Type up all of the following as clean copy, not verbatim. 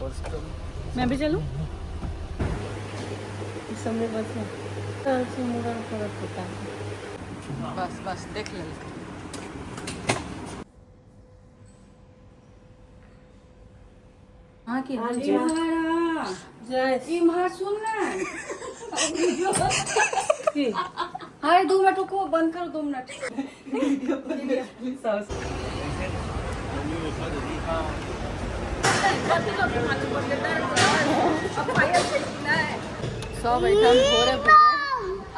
मैं भी चलूं? इस समय बस मुड़न करत होता। बस बस देख लेलकै। हाँ की हाँ जय इम्हर सुन ना। की हाय 2 मिनट रुको, बंद करो 2 मिनट। सब एहिठाम भोरे भोरे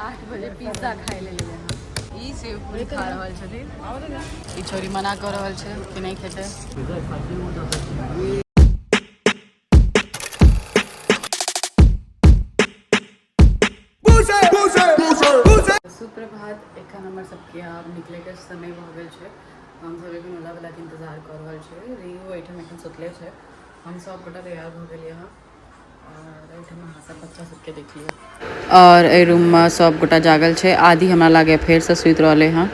8 बजे पिज्जा खाइ ले लेलियै हँ। ई सेव पूरी खा रहल छथिन। ई छोरी मना कऽ रहल छै कि नहि खेतै। सुप्रभात। एखन हमर सबके आब निकलैके समय भऽ गेल छै। हमसब एखन ओला वलाके इंतजार कऽ रहल छियै। रियू एहिठाम एखन सुतले छै। हम सब गोटा तैयार भऽ गेलियै हँ और एहिठाम अहाँ सब बच्चा सबके देख लिअ। और एहि रूममे सब गोटा जागल छै। आदि हमरा लागैए फेरसँ सुति रहलै हँ,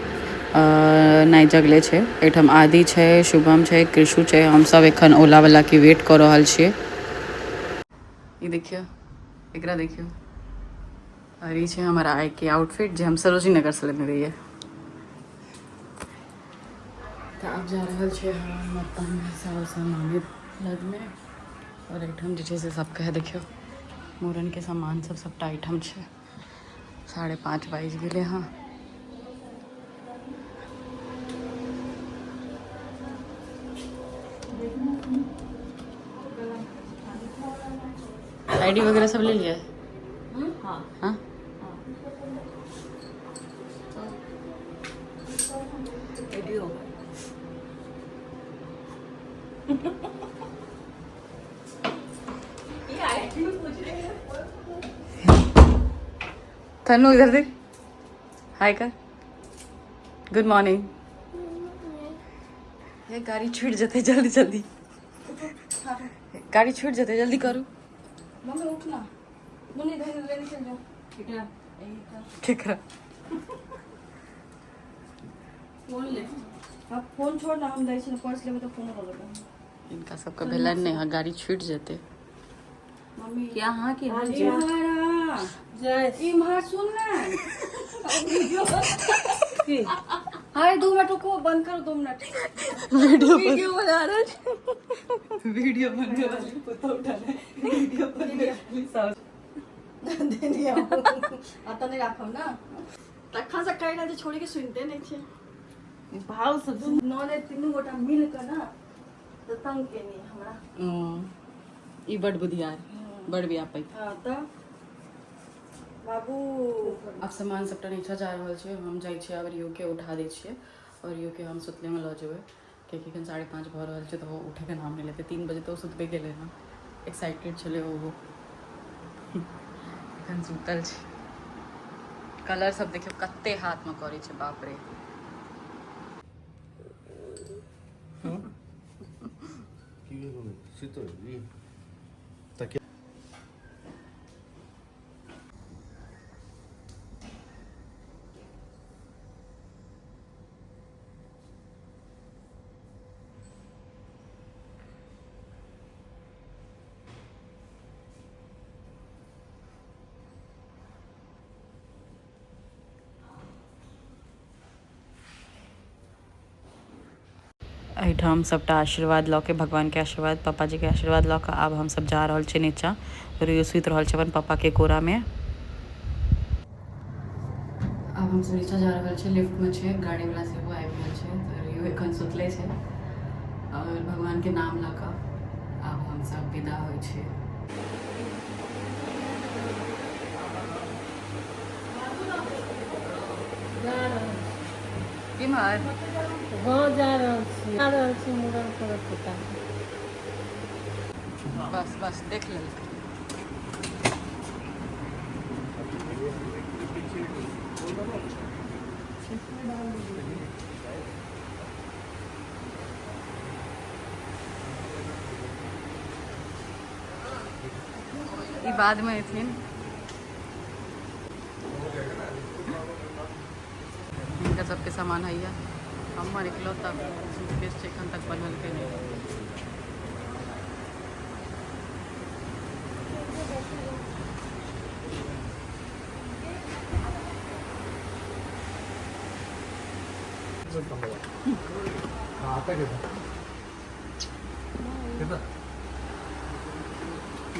नहि जगले छै। एहिठाम आदि छै, शुभम छै, कृषु छै। हमसब एखन ओला वलाके वेट कऽ रहल छियै। ई देखियौ, एकरा देखियौ। और ई छै हमर आइके आउटफिट जे हम सरोजिनी नगरसँ लेने रहियै। तऽ आब जा रहल छियै हम अपन साउस मामी लगमे। और एहिठाम जे छै से सबके है देखियौ मूड़नके सामान सब सबटा एहिठाम छै। 5:30 बाजि गेलै हँ। आईडी वगैरह सब ले लिया है? हाँ। हाँ? वीडियो तनु इधर देख, हाय कर, गुड मॉर्निंग। ये गाड़ी छूट जते, जल्दी जल्दी गाड़ी छूट जते, जल्दी करू। मम्मी उठना, मुन्नी धन लेने चल जाओ। केकरा? फोन ले, अब फोन छोड़ ना, हम दै छी पर्स लेबै तऽ फोन लऽ लेबै। इनका सबके भेलनि नहि हँ, गाड़ी छूट जेतै। मम्मी क्या? हाँ की हाँ जय इम्हर सुन ना। की हाय 2 मिनट रुको, बंद करो 2 मिनट। वीडियो बना रहा है, वीडियो बनने वाली पुतोह उठा रहे, वीडियो बनने वाली साउस। देने आता नहीं राखब ना। तखन से कहि रहल छै छोड़ी के सुनते नहीं छै। भाव सब नने तीनू गोटा मिल के ना तऽ तंग केनी हमरा। ई बड़ बुधियार, बड़ व्यापक। हाँ तऽ बाबू आब सामान सबटा नीचा जा रहल छै। हम जाइ छियै आब रियो के उठा दै छियै और रियो के हम सुतलेमे लऽ जेबै, कियाकि एखन 5:30 भऽ रहल छै तऽ ओ उठैके नाम नहि लेतै। 3 बजे तऽ ओ सुतबे गेलै हँ। एक्साइटेड छलै ओहो, एखन सुतल छै। कलर सब देखियौ कते हाथमे करै छै, बाप रे। एहिठाम सबटा आशीर्वाद लऽ के, भगवान के आशीर्वाद, पापाजी के आशीर्वाद लऽ के आब हमसब जा रहल छी नीचा। रियो सुति रहल छै अपन पापा के कोरा में। आब हमसब नीचा जा रहल छी, लिफ्ट में छै, गाड़ी वाला सेहो आबि गेल छै। तऽ रियो एखन सुतले छै और भगवान के नाम लऽ कऽ आब हमसब विदा होइ छियै। केम्हर? गाँव जा रहल छी, जा रहल छी मुड़न करत होता। बस बस देख लेलकै। ई बाद में एथिन। हिनकर सबके सामान हैया, हमर इकलौता सूटकेस छै एखन तक बनलकै नहि।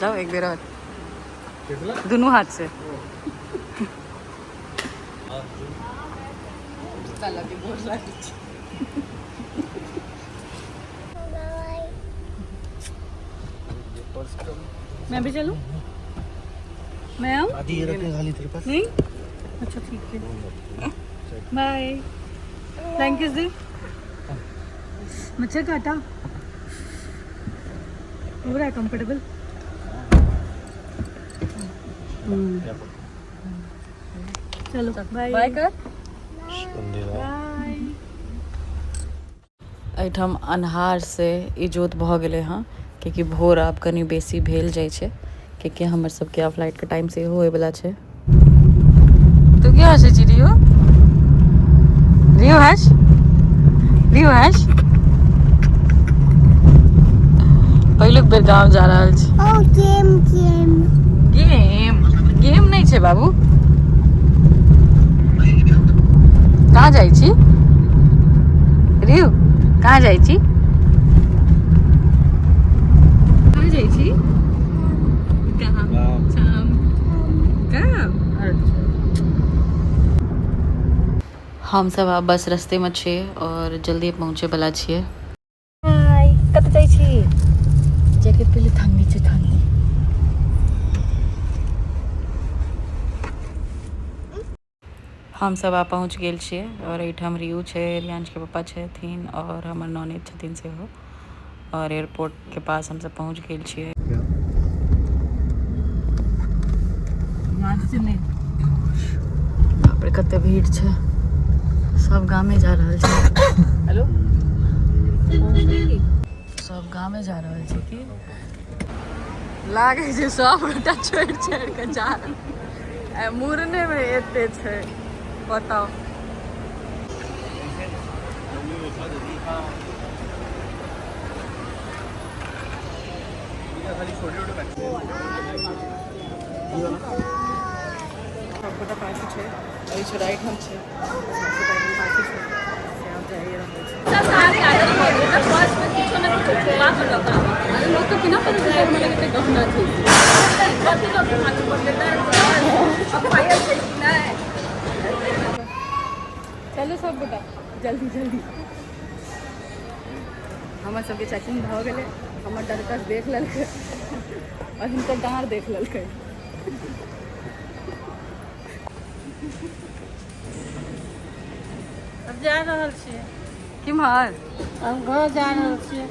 जाओ एक बेर और दोनों हाथ से। मैं भी चलूं? मैं आऊं? नहीं, अच्छा ठीक है, बाय। Thank you जी। मच्छर काटा हो रहा है? कंफर्टेबल? चलो बाय। बाय कर। बाय। एहिठाम अन्हार से इजोत भऽ गेलै हँ, कियाकि भोर आब कनि बेसी भेल जाइ छै, कियाकि हमर सबके आब फ्लाइटके टाइम सेहो होइवला छै। तू की हँसै छी रियो? रियो हँस, रियो हँस। पहिलुक बेर गाँव जा रहल छी। Oh, game, game. Game game नहि छै बाबू। कहाँ जाइ छी रियू? कहाँ जाइ छी? कहाँ जाइ छी? कहाँ? कहाँ? हम सब आब बस रस्ते में छियै और जल्दी पहुँचे वाला छियै। कतऽ जाइ छी? जैकेट पहिले, ठंडी छै, ठंडी। हम सब आब पहुँच गेल छियै और एहिठाम रियू छै, रियांशके पप्पा छथिन और हमर ननैद छथिन सेहो और एयरपोर्ट के पास हमसब पहुँच गेल छियै। बाप रे, कते भीड़ छै, सब गामे जा रहल छै। हेलो, सब गामे जा रहल छै। की लागै छै सब गोटा छोड़ि छोड़ि कऽ जा रहल। आ मुड़ने मे एते छै, बताउ। सबगोटा पाछू छै, एहि छोड़ा एहिठाम छै, सबगोटा एहिठाम पाछू छै, से आब जाइए रहल छै। अरे लोक तऽ केना पता चलतै हमरा लग एते गहना छै? कथी लऽ के मालूम पड़तै? पायल छै कि नहि? चलू सब गोटा जल्दी जल्दी। हमर सबके चेकिंग भऽ गेलै। हमर डरकस देख लेलकै और हिनकर डाँड़ देख लेलकै। अब जा रहल छियै। केम्हर? हम घर जा रहल छियै।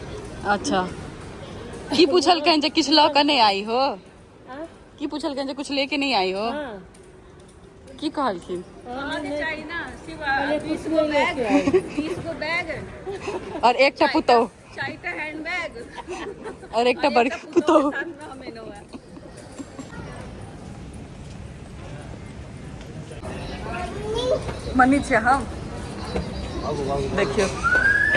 अच्छा, की पूछलकनि जे किछु लऽ कऽ नहि आई हो? की पूछलकनि जे कुछ लेके नहीं आई हो? की कहलखिन? चाही ना 20 गो बैग, 20 गो बैग। और एकटा पुतोह। चारिटा हैंडबैग। और एकटा बड़का पुतोह। साथ में हम एलहुँ हैं। मनी छियै हम। देखियौ,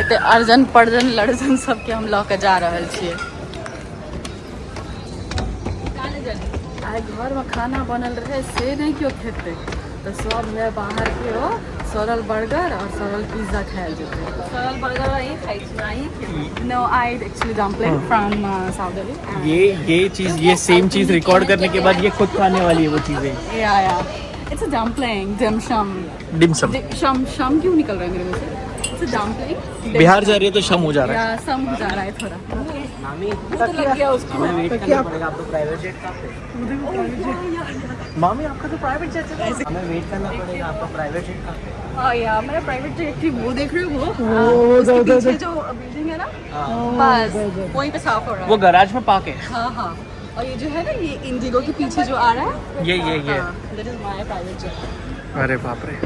एते अर्जन पर्जन लर्जन सबके हम लऽ कऽ जा रहल छियै। आइ घरमे खाना बनल रहै से नहि केओ खेतै, तऽ सब है बाहरके ओ सड़ल बर्गर और सड़ल पिज्जा खायल जेतै। सरल बर्गर अहीं खाइ छी, अहीं खेबै। No, I actually dumpling from South Delhi. ये चीज, ये सेम चीज रिकॉर्ड करने के बाद ये खुद खाने वाली है वो चीजें। Yeah. It's a dumpling, dim sum. Dim sum. शम शम क्यों निकल रहा है मेरे मुंह से? It's a dumpling. Bihar जा रही है तो शम हो जा रहा है। या, सम हो जा रहा है थोड़ा। वो तो लग गया उसको। हमें वेट करना पड़ेगा, आपको प्राइवेट जेट कहाँ पे? मामी, आपका तो प्राइवेट जेट है। हमें वेट करना पड़ेगा, आपका प्राइवेट जेट कहाँ पे? हाँ यार, मेरा प्राइवेट जेट थी, वो देख रहे हो, वो उसके पीछे जो बिल्डिंग है ना, बस वहीं पे साफ हो रहा है। वो गराज में पार्क है। हाँ, और ये जो है ना, ये इंडिगो के पीछे जो आ रहा है। ये। That is my private jet. अरे बाप रे,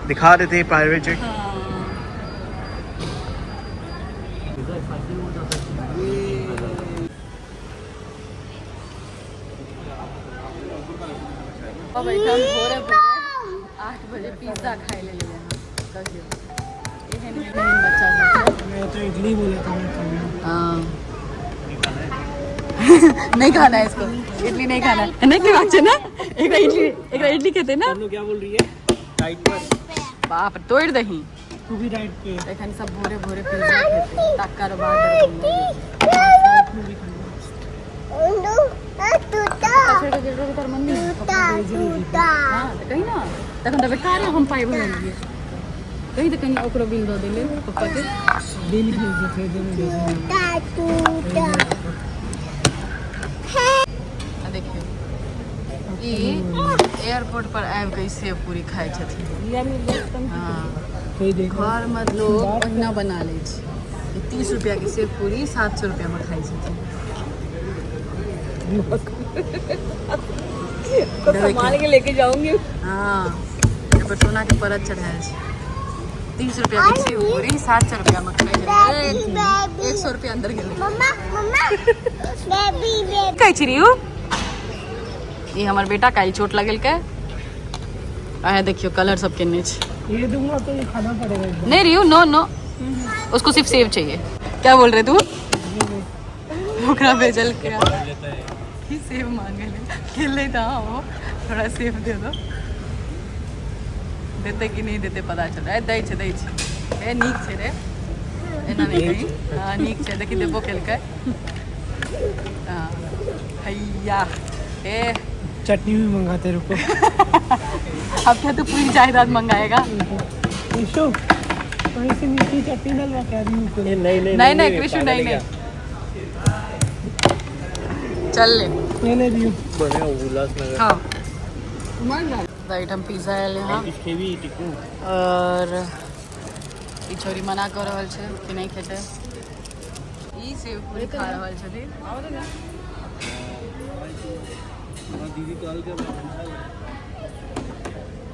दिखा रहे थे प्राइवेट जेट। हाँ। अब एहिठाम भोरे भोरे 8 बजे पिज्जा खाइ ले लेलियै हँ। कहियौ, एहन एहन बच्चा सब छै। मैं तो इडली बोला था, मैं हाँ, नहीं खाना है इसको, इडली नहीं खाना है। नहीं खेबाक छै ने एकरा इडली? एकरा इडली खेतै ने? क्या बोल रही है? टाइट पर। बाप रे, तोड़ि दही। तू भी राइट पे। एखन सब भोरे भोरे पिज्जा खेतै, तकर बाद छोड़ि कऽ गेल रहै तोहर मम्मी। हँ, तऽ कही ने, तखन तऽ बेकारे हम पाइ भरलियै। कही तऽ कनि ओकरो बिल दऽ देलै पप्पाके। बिल भेज दे, थोड़ी देर में भेजेंगे। आ देखियौ, ई एयरपोर्ट पर आबि कऽ ई सेव पूरी खाइ छथिन। हँ। कोई देखो। घरमे लोग ओहिना बना लै छै। ई 30 रुपैआके सेव पूरी 700 रुपैआमे खाइ छथिन। संभाल के लेके जाऊंगी। हाँ, एहिपर सोनाके परत चढ़ायल छै। 30 रुपैआके सेव पूरी 700 रुपैआमे खाइ छथिन। 100 रुपैआ अन्दर गेलै। कहै छी रियू, ई हमर बेटा काल्हि चोट लगेलकै। अहे देखियौ, कलर सब केने छै। ये दूंगा तो ये खाना पड़ेगा एक बार। नहीं रियू, नो नो, उसको सिर्फ सेब चाहिए। क्या बोल रहे तू? ओकरा भेजल क्या की सेब मांगे ले खेले था वो, थोड़ा सेब दे दो। देते कि नहीं देते पता चल रहा है। दै छै, दै छै। ए, नीक छै रे, एना नहि कही। हँ, नीक छै। देखी, देबो केलकै। हँ, हैया ए। चटनी भी मंगाते, रुको। अब क्या तू पूरी जायदाद मंगाएगा? ईशो, वहीं से नीचे चटनी डलवा के आदमी को। नहीं नहीं। नहीं नहीं, कृष्ण, नहीं नहीं, चल ले। ले ले रियू। बने उल्लासनगर। खाओ। तऽ एहिठाम पिज्जा एलै हँ। खेबी टिकू? और ई छोरी मना कऽ रहल छै कि नहि खेतै। ई सेव पूरी खा रहल छथिन। दीदी कॉल के।